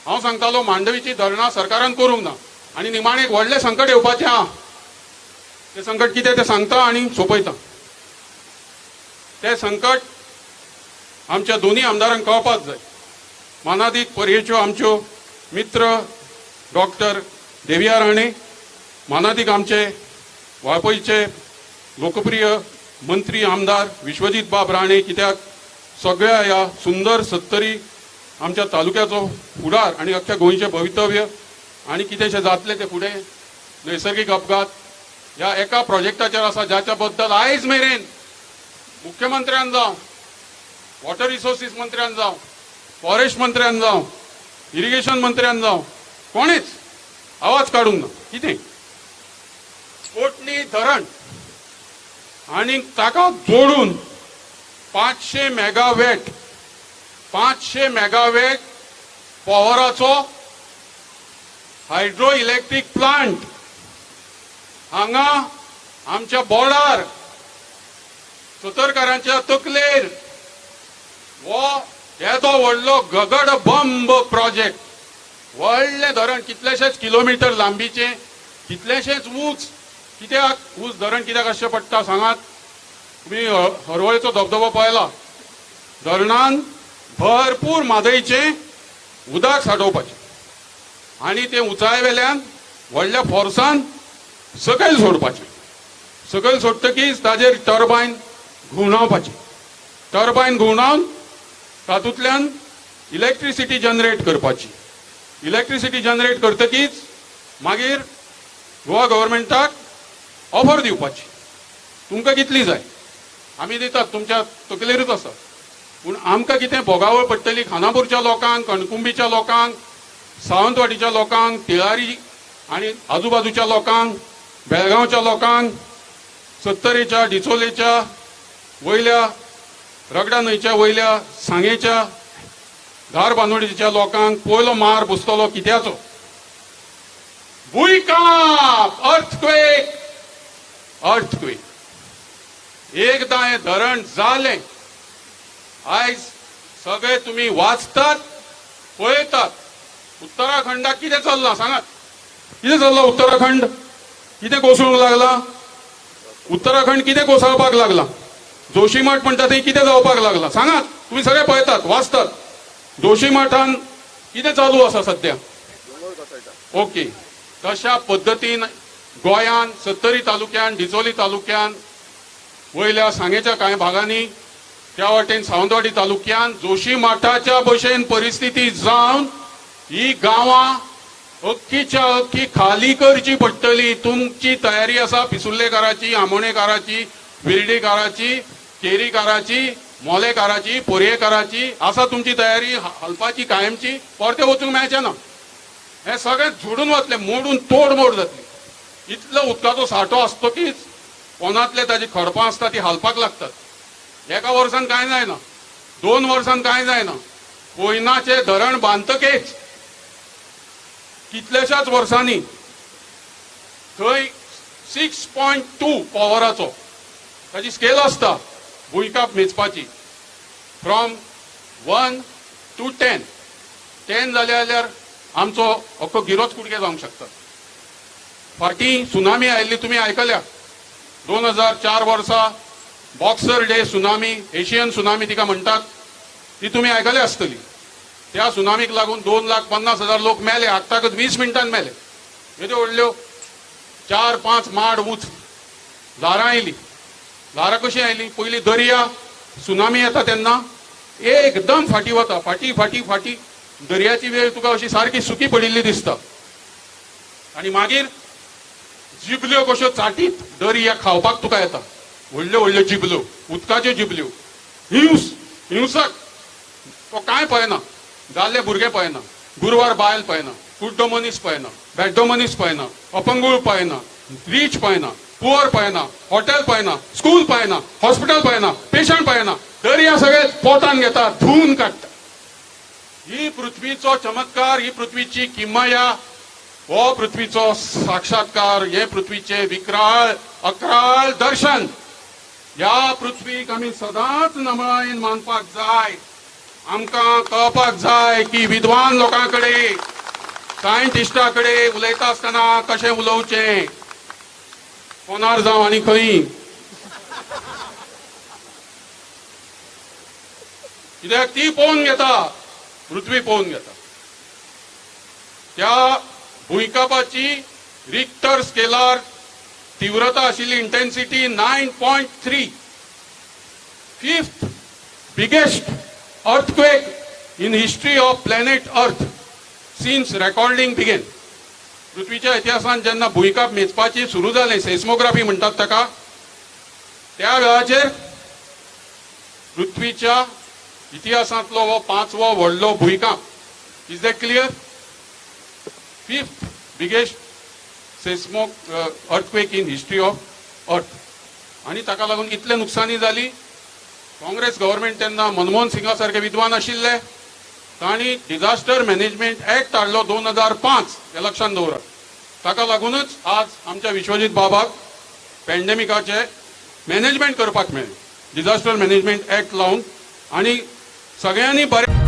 हांव सांगतालो, मांडवीची धरणां सरकारान करूंक ना आनी निमाणें एक व्हडलें संकट येवपाचें आहा. तें संकट कितें तें सांगता आनी सोंपयता. तें संकट आमच्या दोनूय आमदारांक कळपाक जाय. मानादीक पर्येच्यो आमच्यो मित्र डॉक्टर देविया राणे, मानादीक आमचे वाळपयचे लोकप्रिय मंत्री आमदार विश्वजीत बाब राणे, कित्याक सगळ्या ह्या सुंदर सत्तरी आमच्या तालुक्याचो फुडार आनी अख्ख्या गोंयचें भवितव्य आनी कितेंशें जातलें तें फुडें नैसर्गीक अपघात ह्या एका प्रोजेक्टाचेर आसा, जाच्या बद्दल आयज मेरेन मुख्यमंत्र्यान जावं, वॉटर रिसोर्सीस मंत्र्यान जावं, फॉरेस्ट मंत्र्यान जावं, इरिगेशन मंत्र्यान जावं, कोणेच आवाज काडूंक ना. कितें? कोटली धरण आनी ताका जोडून 500 मेगावॅट, 500 मेगावॅट पॉवराचो हायड्रो इलेक्ट्रीक प्लांट हांगा आमच्या बोर्डार, सतरकारांच्या तकलेर हो येदो व्हडलो गगड बंब प्रोजेक्ट. व्हडलें धरण, कितलेशेच किलोमिटर लांबीचें, कितलेशेच ऊंच. कित्याक ऊंच धरण कित्याक आसचें पडटा, सांगात तुमी. हरवळेचो धबधबो पळयला. धरणान भरपूर म्हादयचें उदक साठोवपाचें आनी तें उंचाये वेल्यान व्हडल्या फोर्सान सकयल सोडपाचें. सकयल सोडटकीच ताजेर टर्बायन घुंवडावपाचें. टर्बायन घुंवडावन तातूंतल्यान इलेक्ट्रिसिटी जनरेट करपाची. इलेक्ट्रिसिटी जनरेट करतकीच मागीर गोवा गव्हर्मेंटाक ऑफर दिवपाची, तुमकां कितली जाय, आमी दितात, तुमच्या तकलेरूच आसा. पूण आमकां कितें भोगावळ पडटली? खानापूरच्या लोकांक, कणकुंबीच्या लोकांक, सावंतवाडीच्या लोकांक, तिळारी आनी आजूबाजूच्या लोकांक, बेळगांवच्या लोकांक, सत्तरेच्या, डिचोलेच्या, वयल्या रगडा न्हंयच्या वयल्या सांगेच्या, धार बांदोडीच्या लोकांक पयलो मार बसतलो कित्याचो? भुंयकांप, अर्थक्वेक, अर्थक्वेक. एकदां हें धरण जालें, आयज सगळे तुमी वाचतात, पळयतात, उत्तराखंडाक कितें चल्लां. सांगात, कितें चल्लां? उत्तराखंड कितें कोसळूंक लागला? उत्तराखंड कितें कोसळपाक लागला? जोशीमठ म्हणटा थंय कितें जावपाक लागला, सांगात. तुमी सगळे पळयतात, वाचतात. जोशीमठान कितें चालू आसा सध्या? ओके, तशा पद्दतीन गोंयान सत्तरी तालुक्यान, डिचोली तालुक्यान, वयल्या सांगेच्या कांय भागांनी, त्या वाटेन सावंतवाडी तालुक्यान जोशी मठाच्या भशेन परिस्थिती जावन ही गांवां अख्खीच्या अख्खी खाली करची पडटली. तुमची तयारी आसा? पिसुर्लेकाराची, आमोणेकाराची, विर्डीकाराची, केरीकाराची, मोलेकाराची, पोरयेकाराची आसा तुमची तयारी हालपाची कायमची? परते वचूंक मेळचें ना. हे सगळें झुडून वतलें, मोडून तोडमोड जातली. इतलो उदकाचो साठो आसतकीच पोनांतले ताजी खडपां आसता, ती हालपाक लागतात. एका वर्सान कांय जायना, 2 वर्सान कांय जायना. कोयनाचें धरण बांदतकीच कितल्याशाच वर्सांनी थंय 6.2 पॉवराचो, ताजी स्केल आसता भुंयकांप मेजपाची, फ्रॉम 1 टू 10. 10 जाले जाल्यार आमचो अख्खो गिरोच कुडके जावंक शकता. फाटीं सुनामी आयिल्ली, तुमी आयकल्या, 2004 वर्सा boxer day tsunami, Asian tsunami तिका म्हणटात, ती तुमी आयकल्या आसतली. त्या सुनामीक लागून 2,50,000 लोक मेले. आत्ताकच 20 मिनटान मेले. येद्यो व्हडल्यो 4-5 माड ऊंच ल्हारां आयली. ल्हारां कशीं आयली? पयलीं दर्या, सुनामी येता तेन्ना एकदम फाटीं वता, फाटीं फाटीं फाटीं. दर्याची वेळ तुका अशी सारकी सुकी पडिल्ली दिसता आनी मागीर जिबल्यो कश्यो चाटीत दर्या खावपाक तुका येता. व्हडल्यो व्हडल्यो जिबल्यो, उदकाच्यो जिबल्यो. हिंस, हिंसक. तो कांय पळयना, जाल्ले भुरगे पळयना, गुरवार बायल पळयना, कुड्डो मनीस पळयना, भेड्डो मनीस पळयना, अपंगूळ पळयना, रीच पळयना, पुअर पळयना, हॉटेल पळयना, स्कूल पळयना, हॉस्पिटल पळयना, पेशंट पळयना. दर्या सगळे पोटान घेता, धुवून काडटा. ही पृथ्वीचो चमत्कार, ही पृथ्वीची किमया, हो पृथ्वीचो साक्षात्कार, हे पृथ्वीचे विक्राळ अक्राळ दर्शन. ह्या पृथ्वीक आमी सदांच नमळायेन मानपाक जाय. आमकां कळपाक जाय की विद्वान लोकां कडेन, सायंटिस्टा कडेन उलयता आसतना कशें उलोवचें, फोनार जावं आनी खंय. कित्याक ती पळोवन घेता, पृथ्वी पळोवन घेता. त्या भुंयकापाची रिक्टर स्केलार तीव्रता आशिल्ली, intensity 9.3, fifth biggest earthquake in history of planet Earth since recording began. पृथ्वीच्या इतिहासात जेन्ना भुंयकांप मेजपाची सुरू जालें, सेस्मोग्राफी म्हणटात ताका, त्या वेळाचेर पृथ्वीच्या इतिहासांतलो हो पांचवो व्हडलो भुंयकांप. Is that clear? Fifth biggest seismo earthquake in history of Earth. आणि ताका लागून इतले नुकसानी जाली. काँग्रेस गव्हर्मेंट तेन्ना मनमोहन सिंगा सारखे विद्वान आशिल्ले, तांणी डिझास्टर मॅनेजमेंट ऍक्ट हाडलो 2005. हे लक्षात दवरात. ताका लागूनच आज आमच्या विश्वजीत बाबाक पॅन्डेमिकाचे मॅनेजमेंट करपाक मेळ्ळें, डिझास्टर मॅनेजमेंट ऍक्ट लावन. आणि सगळ्यांनी बरे